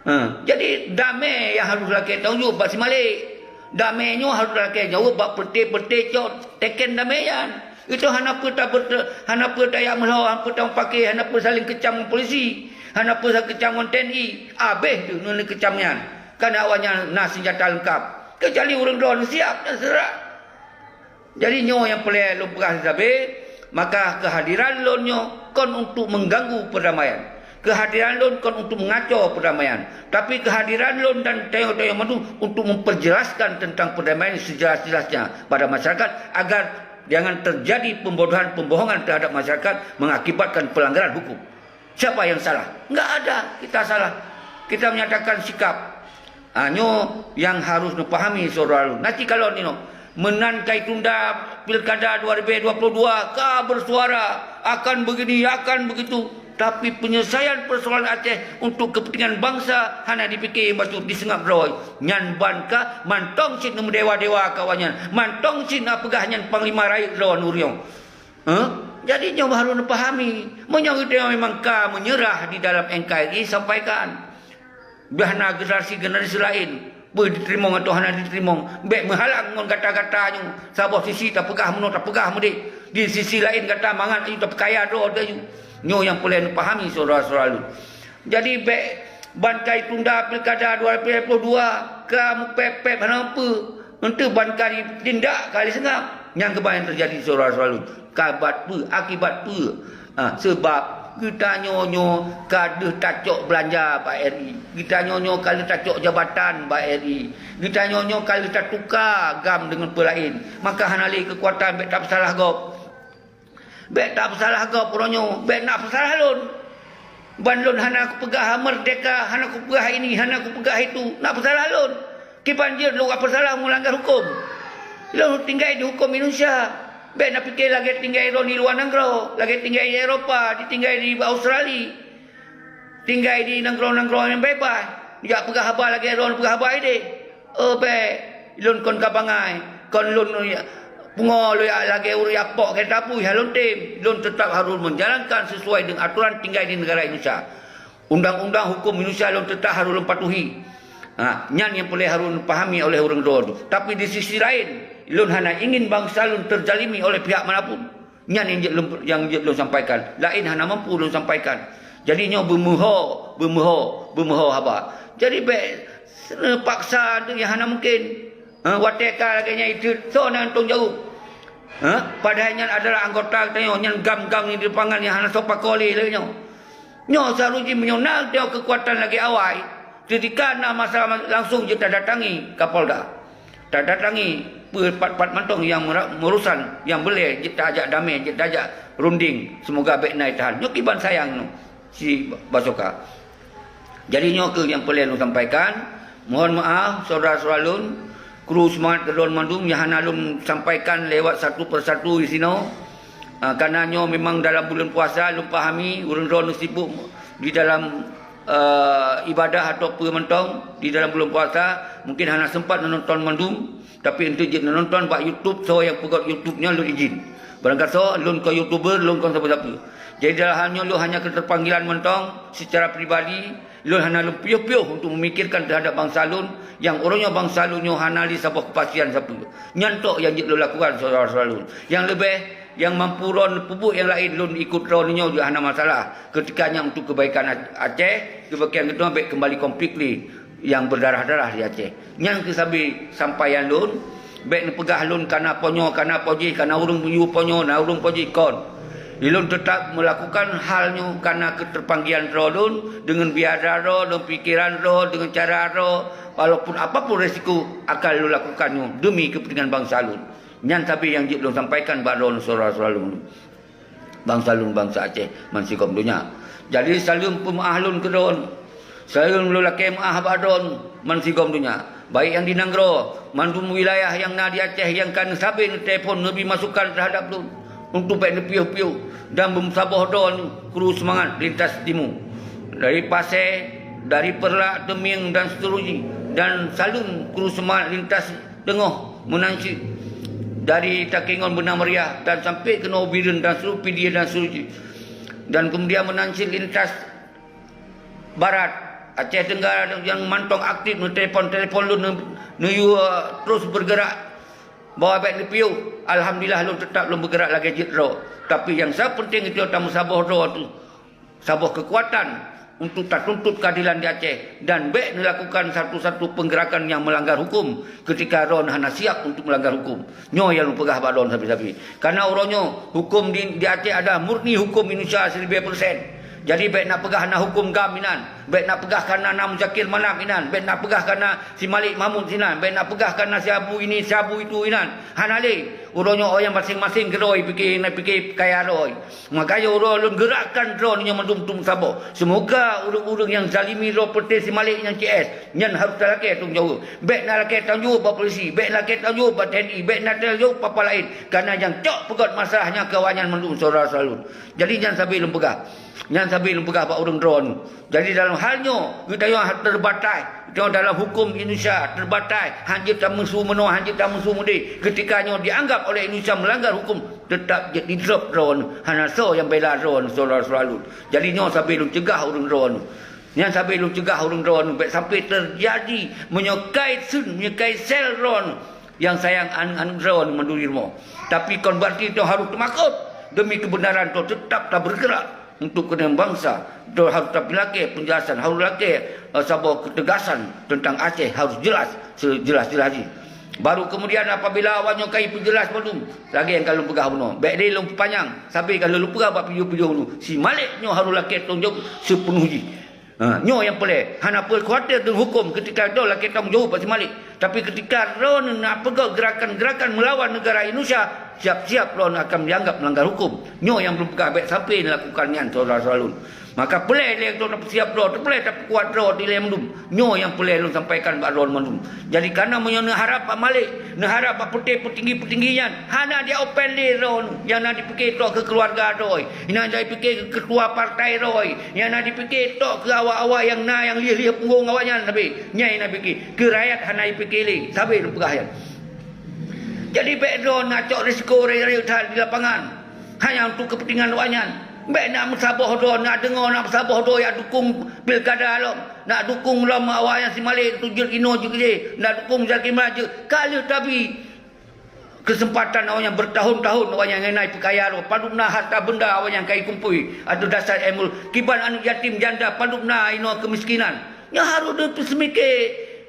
Ha, jadi damé nyang harôh lakée tanggung jaweueb bak si Malik. Damé nyoe harôh lakée jaweueb bak peureté-peureté cok teken damé nyan. Itu hana peue tabeuet-, hana peue tajak meuhlo, hana peue tameupaké, hana peue saléng keucam ngon polisi, hana peue saléng keucam ngon T N I. Abéh teuh ngon keucam nyan. Karena awaknyan na seunjata leungkap. Keucuali ureuëng droe siap dan seurak. Jadi nyoe nyang peureulée lôn peugah sabe, maka keuhadiran lôn nyoe kon untuk mengganggu perdamaian. Keuhadiran lôn kon untuk mengaco perdamaian. Tapi keuhadiran lôn dan tanyoe-tanyoe mandum untuk memperjelaskan tentang perdamaian sejelas-jelasnya pada masyarakat agar jangan terjadi pembodohan, pembohongan terhadap masyarakat mengakibatkan pelanggaran hukum. Siapa yang salah? Enggak ada kita salah. Kita menyatakan sikap. Ha, nyoe nyang harôh neupahami syedara lôn. Nanti kalau nino, meunan kai tunda pilkada dua ribu dua puluh dua, ka bersuara akan begini, akan begitu. Tapi penyelesaian persoalan Aceh untuk kepentingan bangsa hana dipikir bacut, diseungab droe. Nyan ban ka mantong cit neumeudewa-dewa ka awaknyan. Mantong cit na peugah nyan panglima rayeuk droe ureuëng. Huh? Jadi nyoe harôh neupahami. Meunyoe geutanyoe memang ka meunyeurah di dalam N K R I, sampaikan. Biar na generasi-generasi laén, peue jiteurimong atawa hana jiteurimong. Bék meuhalang ngon gata-gata nyoe. Saboh sisi tapeugah meunoe, tapeugah meudéh. Di sisi laén gata mangat ayue tapeukaya droe teuh ayue. Nyoe nyang peureulée neupahami syedara-syedara lôn. Jadi bék ban kai tunda pilkada dua ribu dua puluh dua ka meupép-pép hana peue. Untuk ban ka ditindak kali seungab. Nyang keuban nyang teujadi syedara-syedara lôn. Kabat peue, akibat peue? Ha, seubab geutanyoe nyoe ka deuh tacok beulanja bak R I. Geutanyoe nyoe ka lheueh tacok jabatan bak R I. Geutanyoe nyoe ka lheueh tatuka GAM deungon peue laén. Maka hana lé keukuatan bék tapeusalah gob. Bék tapeusalah gob uroe nyoe, bék na peusalah lôn. Ban lôn hana kupeugah merdeka, hana kupeugah ini, hana kupeugah itu, na peusalah lôn. Kiban jeuet lôn peusalah meulanggar huköm. Lôn tinggai di huköm Indonesia. Bék na pike lagée tinggai droe di luwa nanggroe, lagée tinggai di Eropa, ditinggai di Australia. Tinggai di nanggroe-nanggroe nyang beubaih, jak peugah haba lagée droe peugah haba ideh. Oh bék, lôn kon ka bangai, kon lôn pungo lôn jak lagée ureuëng jak pok keu tapui, lôn tem. Lôn teutab harôh meujalankan sisuai deungon atoran tinggai di neugara Indonesia. Undang-undang huköm Indonesia lôn teutab harôh lôn patuhi. Ha, nyan nyang peureulée harôh pahami oleh ureuëng droe. Tapi di sisi laén, lôn hana ingin bansa lôn teuzalimi oleh pihak manapun. Nyan nyang jeuet lôn, nyang jeuet lôn sampaikan. Laén hana mampu lôn sampaikan. Jadi nyoe beumeuho, beumeuho, beumeuho haba. Jadi bék paksa nyang hana mungken. Ha, watée ka lagée nyan itot, soe nyang tanggung jaweueb? Ha, padahai nyan adalah anggota geutanyoe, nyan gam-gam nyang di lapangan nyang hana soe pakoe lé lagée nyoe. Nyoe seuharusjih meunyoe na teuh keukuatan lagée awai, teutika na masalah langsung jeuet tadatangi Kapolda. Tadatangi peue pat-pat mantong nyang meura-, meurusan nyang beulée jeuet tajak damé, jeuet tajak runding, seumoga bék na itahan. Nyoe kiban sayang nyoe si Basoka. Jadi nyoe kheueh nyang peureulée lôn sampaikan. Mohon maaf syedara-syedara lôn, kru seumangat keudroe mandum nyang hana lôn sampaikan lewat satu persatu di sinoe. Ah, karena nyoe memang dalam buleuen puasa, lôn pahami ureuëng droeneuh sibuk di dalam, eh, ibadah atau peue mantong di dalam buleuen puasa, mungkin hana sempat nonton mandum, tapi enteuk jeuet nonton bak YouTube, soe nyang peugét YouTube nyan lôn izin. Barangkasoe lôn kon YouTuber, lôn kon sapeue-sapeue. Jadi dalam hal nyoe lôn hanya keterpanggilan mantong secara pribadi, lôn hana lôn piôh-piôh untuk memikirkan terhadap bansa lôn, nyang uroe nyoe bansa lôn nyoe hana lé saboh keupastian sapeue. Nyan tok nyang jeuet lôn lakukan syedara-syedara lôn. Nyang leubeh nyang mampu droeneuh peubuet nyang laén lôn ikot droeneuh nyoe juga hana masalah. Keutika nyan untuk kebaikan Aceh, kebaikan geutanyoe bék kembali konflik lé nyang berdarah-darah di Aceh. Nyan kheueh sabe sampaian lôn, bék neupeugah lôn kana po nyoe, kana po jih, kana ureuëng yue po nyoe, na ureuëng po jih kon. Di lôn teutab meulakukan hal nyoe kana keuteupanggian droe lôn deungon biada droe, deungon pikeran droe, deungon cara droe, walaupun apapun resiko akan lôn lakukan nyoe demi keupeuntengan bansa lôn. Nyan sabe nyang jeuet lôn sampaikan bak droeneuh syedara-syedara lôn, bansa lôn bansa Aceh bansigom donya. Jadi saleuem peumeu'ah lôn keu droeneuh. Saleuem lôn lakée meu'ah bak droeneuh bansigom donya, baik nyang di nanggroe, mandum wilayah nyang na di Aceh nyang ka neusabe neutelepon neubi masukan teuhadap lôn untuk bék neupiôh-piôh dan beumeusaboh droeneuh kru seumangat lintas timu, dari Pasé, dari Peureulak, Teumieng dan seterusnya, dan saleuem kru seumangat lintas teungoh meunan cit dari Takengon Beuna Meriah dan sampoe keunoe Bireuen dan seluruh Pidie dan seterusnya. Dan kemudian meunan cit lintas barat Aceh Tenggara nyang mantong aktif neutelepon-telepon lôn neu-, neuyue terus bergerak bahwa bék neupiôh. Alhamdulillah lôn teutab lôn bergerak lagée jeuet droe. Tapi nyang sa peunteng itu tameusaboh droe tu saboh keukuatan untuk tatuntut keuadilan di Aceh dan bék neulakukan satu-satu peunggerakan nyang meulanggar huköm keutika droeneuh hana siap untuk meulanggar huköm. Nyoe nyang lôn peugah bak droeneuh sabe-sabe. Karena uroe nyoe huköm di, di Aceh adalah murni huköm Indonesia siribée persen. Jadi bék na peugah na huköm gam inan, bék na peugah kana na Muzakir Manaf inan, bék na peugah kana si Malik Mahmud sinan, bék na peugah kana si Abu ini, si Abu itu inan. Hana lé. Uroe nyoe nyang maséng-maséng keudroe pike, na pike kaya droe. Maka nyoe uroe lôn geurakkan droeneuh nyoe mandum teumeusaboh. Seumoga ureuëng-ureuëng nyang zalimi droe peureté si Malik nyang C S nyan harôh talakée tanggung jaweueb. Bék na lakée tanggung jaweueb bak polisi, bék na lakée tanggung jaweueb bak T N I, bék na tanggung jaweueb bak apa laén. Karena nyang cok peugét masalah nyan keu awaknyan mandum syedara-syedara lôn. Jadi nyan sabe lôn peugah. Nyan sabe lôn peugah bak ureuëng droeneuh. Jadi dalam hal nyoe geutanyoe terbatas. Nyoe dalam huköm Indonesia terbatas, hana jeuet tameusu meunoe, hana jeuet tameusu meudeh. Keutika nyoe dianggap oleh Indonesia meulanggar huköm, teutab jeuet didrop droeneuh, hana soe nyang bela droeneuh syedara-syedara lôn. Jadi nyoe sabe lôn cegah ureuëng droeneuh. Nyan sabe lôn cegah ureuëng droeneuh bék sampoe teujadi meunyoe ka iseun, meunyoe ka isel droeneuh nyang sayang aneuëk-aneuëk droeneuh mandum di rumoh. Tapi kon beurati droeneuh harôh teumakot demi keubeunaran droeneuh teutab tabeureugerak. Untuk keuneuk bansa, droe harôh tapeulakée peunjelasan, harôh lakée, eh, saboh keutegasan teuntang Aceh harôh jeulaih, seujeulaih-jeulaih jih. Baru keumudian apabila awaknyoe ka jipeujeulaih bandum, lagée nyang ka lôn peugah bunoe, bék lé lôn peupanyang, sabe ka lôn peugah bak video-video nyoe, si Malik nyoe harôh lakée tanggung jaweueb seupeunoh jih. Ha, nyoe nyang peureulée, hana peue khawatir deungon huköm keutika droe lakée tanggung jaweueb bak si Malik. Tapi keutika droeneuh na peugét geurakan-geurakan meulawan neugara Indonesia, siap-siap droe akan dianggap melanggar hukum. Nyoe nyang lôn peugah, bèk sampai lakukan nyan, syedara-syedara lôn. Maka peureulèe lé droe tapeusiap droe, peureulèe tapeukuat droe dilèe mandum. Nyoe nyang peureulèe lôn sampaikan bak droe mandum. Jadi, kareuna meunyoe neuharab bak malék, neuharab bak peuté peutinggi-peutinggi nyan, hana di-open lé droe, nyang na dipike tok keu keuluwarga droe, nyang na dipike keu ketua partai droe, nyang na dipike tok keu awak-awak nyang na nyang lieh-lieh punggong awaknyan, tapi nyang na dipike keu rakyat hana dipike lé, sabé lôn peugah nyan. Jadi, bèk droe na cok risiko rayeuk-rayeuk that di lapangan hanya untuk kepentingan awaknyan. Bèk na meusaboh droe, na deungoe na meusaboh droe nyang dukung pilkada lom, na dukung lom awaknyan si malék tu jeuet inoe jeuet keudéh, na dukung Zaki Malajeuet. Ka lheueh tabi keuseumpatan awaknyan beurtahun-tahun awaknyan ngon na ipeukaya droe, padub na harta beunda awaknyan ka ikumpôi ateueh dasar ilmu. Kiban aneuk yatim janda padub na inoe keumiskinan. Nyoe harôh neupeuseumiké,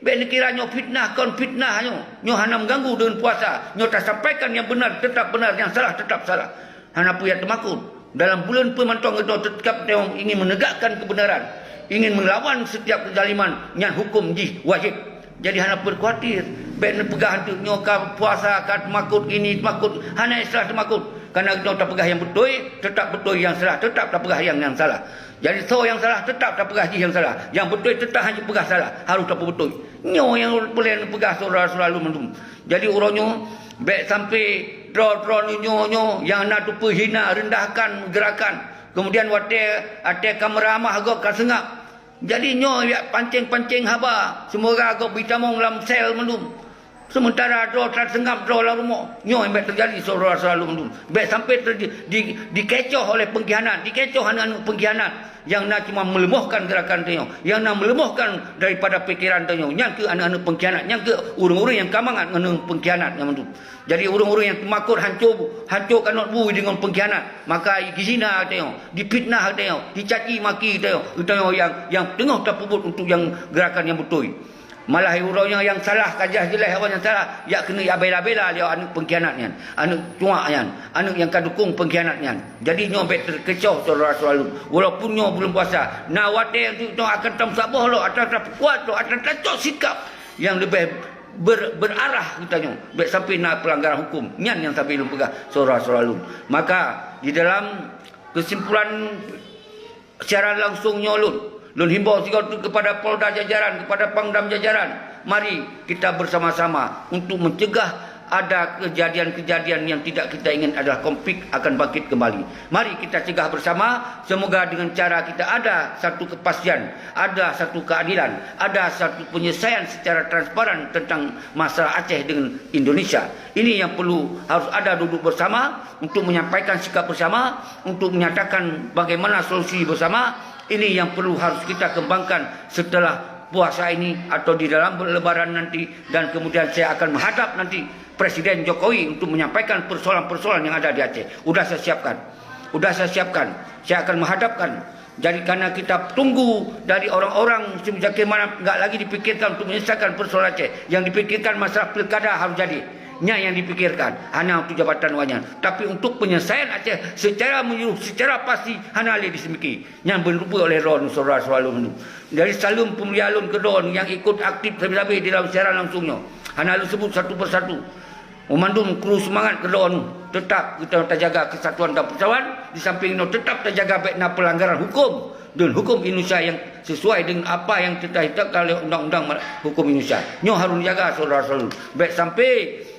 bèk neukira nyoe fitnah kon fitnah nyoe. Nyoe hana meuganggu deungon puasa. Nyoe tasampaikan nyang beuna teutap beuna, nyang salah teutap salah. Hana peue nyang teumakot. Dalam buleuen peue mantong geutanyoe teutab tanyoe ingin meunegakkan keubeunaran, ingin meulawan setiap keuzaliman, nyan huköm jih wajéb. Jadi hana peue khawatir. Bèk neupeugah anteuk nyoe ka puasa, ka teumakot ini, teumakot, hana istilah teumakot. Kareuna geutanyoe tapeugah nyang beutôi, teutap beutôi, nyang salah, teutap tapeugah nyang, nyang salah. Jadi, soe nyang salah, teutap tapeugah jih nyang salah. Nyang beutôi teutap hana jipeugah salah, harôh tapeubeutôi. Nyoe nyang peureulèe neupeugah syedara-syedara lôn mandum. Jadi, uroe nyoe bèk sampai droe-droe nyoe, nyoe nyang na teupeuhina, rendahkan geurakan. Kemudian watèe, watèe ka meuramah gob ka seungab. Jadi, nyoe jak pancéng-pancéng haba. Seumoga gob jitamong lam sel mandum. Seumeuntara droe taseungab droe lam rumoh. Nyoe nyang bèk teujadi syedara-syedara lôn mandum. Bèk sampai teuj-, di, dikecoh oleh pengkhianat, dikecoh aneuk-aneuk pengkhianat nyang na cuma meuleumohkan geurakan tanyoe, nyang na meuleumohkan daripada pikeran tanyoe. Nyan keuh aneuk-aneuk pengkhianat, nyan keuh ureuëng-ureuëng nyang ka mangat ngon pengkhianat nyan mandum. Jadi ureuëng-ureuëng nyang teumakot hanco, hanco kanot bui deungon pengkhianat, maka jihina tanyoe, difitnah tanyoe, dicaci maki tanyoe, tanyoe nyang, nyang teungoh tapeubuet untuk nyang geurakan nyang beutôi. Malah uroe nyoe nyang salah ka jeulaih-jeulaih awaknyan salah, jak keuneuk jibela-bela lé aneuk pengkhianat nyan, aneuk cuak nyan, aneuk nyang ka dukung pengkhianat nyan. Jadi nyoe bèk teukecoh syedara-syedara lôn. Walaupun nyoe buleuen puasa, na watèe nyoe akan tameusaboh lom, atawa tapeukuat lom, atawa tacok sikap nyang leubeh ber-, berarah geutanyoe. Bèk sampai na peulanggaran huköm. Nyan nyang sabé lôn peugah syedara-syedara lôn. Maka di dalam keusimpulan siaran langsung nyoe lôn, lôn himbau sigoe teuk keupada Polda jajaran, keupada Pangdam jajaran, mari kita bersama-sama untuk mencegah ada kejadian-kejadian yang tidak kita ingin adalah konflik akan bangkit kembali. Mari kita cegah bersama, semoga dengan cara kita ada satu kepastian, ada satu keadilan, ada satu penyelesaian secara transparan tentang masalah Aceh dengan Indonesia. Ini yang perlu harus ada duduk bersama untuk menyampaikan sikap bersama, untuk menyatakan bagaimana solusi bersama. Ini yang perlu harus kita kembangkan setelah puasa ini atau di dalam lebaran nanti, dan kemudian saya akan menghadap nanti Presiden Jokowi untuk menyampaikan persoalan-persoalan yang ada di Aceh. Udah saya siapkan. Udah saya siapkan. Saya akan menghadapkan. Jadi karena kita tunggu dari orang-orang Musim Zakir Manaf enggak lagi dipikirkan untuk menyelesaikan persoalan Aceh. Yang dipikirkan masalah pilkada harus jadi. Nyan yang dipikirkan. Hana untuk jabatan awaknyan. Tapi untuk penyelesaian Aceh secara menyeluruh, secara pasti hana lé diseumiki. Nyan beureupeue oleh droe syedara-syedara lôn. Jadi saleuem peumulia lôn keu droe nyang ikut aktif sabe-sabe di dalam siaran langsung nyoe. Hana lôn sebut satu persatu. Meumandum kru seumangat keu droe, teutap geutanyoe tajaga keusatuan dan persaudaraan, di samping nyoe teutap tajaga bèk na peulanggaran huköm dan huköm Indonesia nyang sesuai dengan apa nyang teutetapkan oleh undang-undang ma-, huköm Indonesia. Nyoe harôh neujaga syedara-syedara lôn. Bèk sampai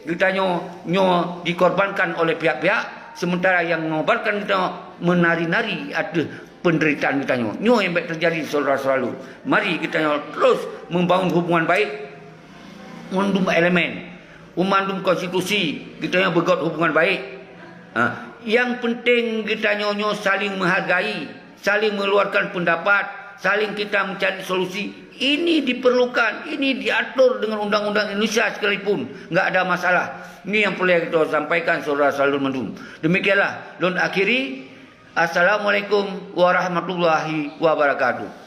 geutanyoe nyoe dikorbankan oleh pihak-pihak, sementara nyang mengorbankan geutanyoe meunari-nari ateueh peunderitaan geutanyoe. Nyoe nyang bèk teujadi syedara-syedara lôn. Mari geutanyoe terus membangun hubungan baik, mandum elemen, mandum konstitusi geutanyoe beugöt hubungan baik. Ha, nyang penting geutanyoe nyoe saling menghargai, saling mengeluarkan pendapat, saling kita mencari solusi. Ini diperlukan, ini diatur dengan undang-undang Indonesia sekalipun, enggak ada masalah. Ini yang perlu kita sampaikan syedara-syedara lôn mandum. Demikianlah lôn akhiri. Assalamualaikum warahmatullahi wabarakatuh.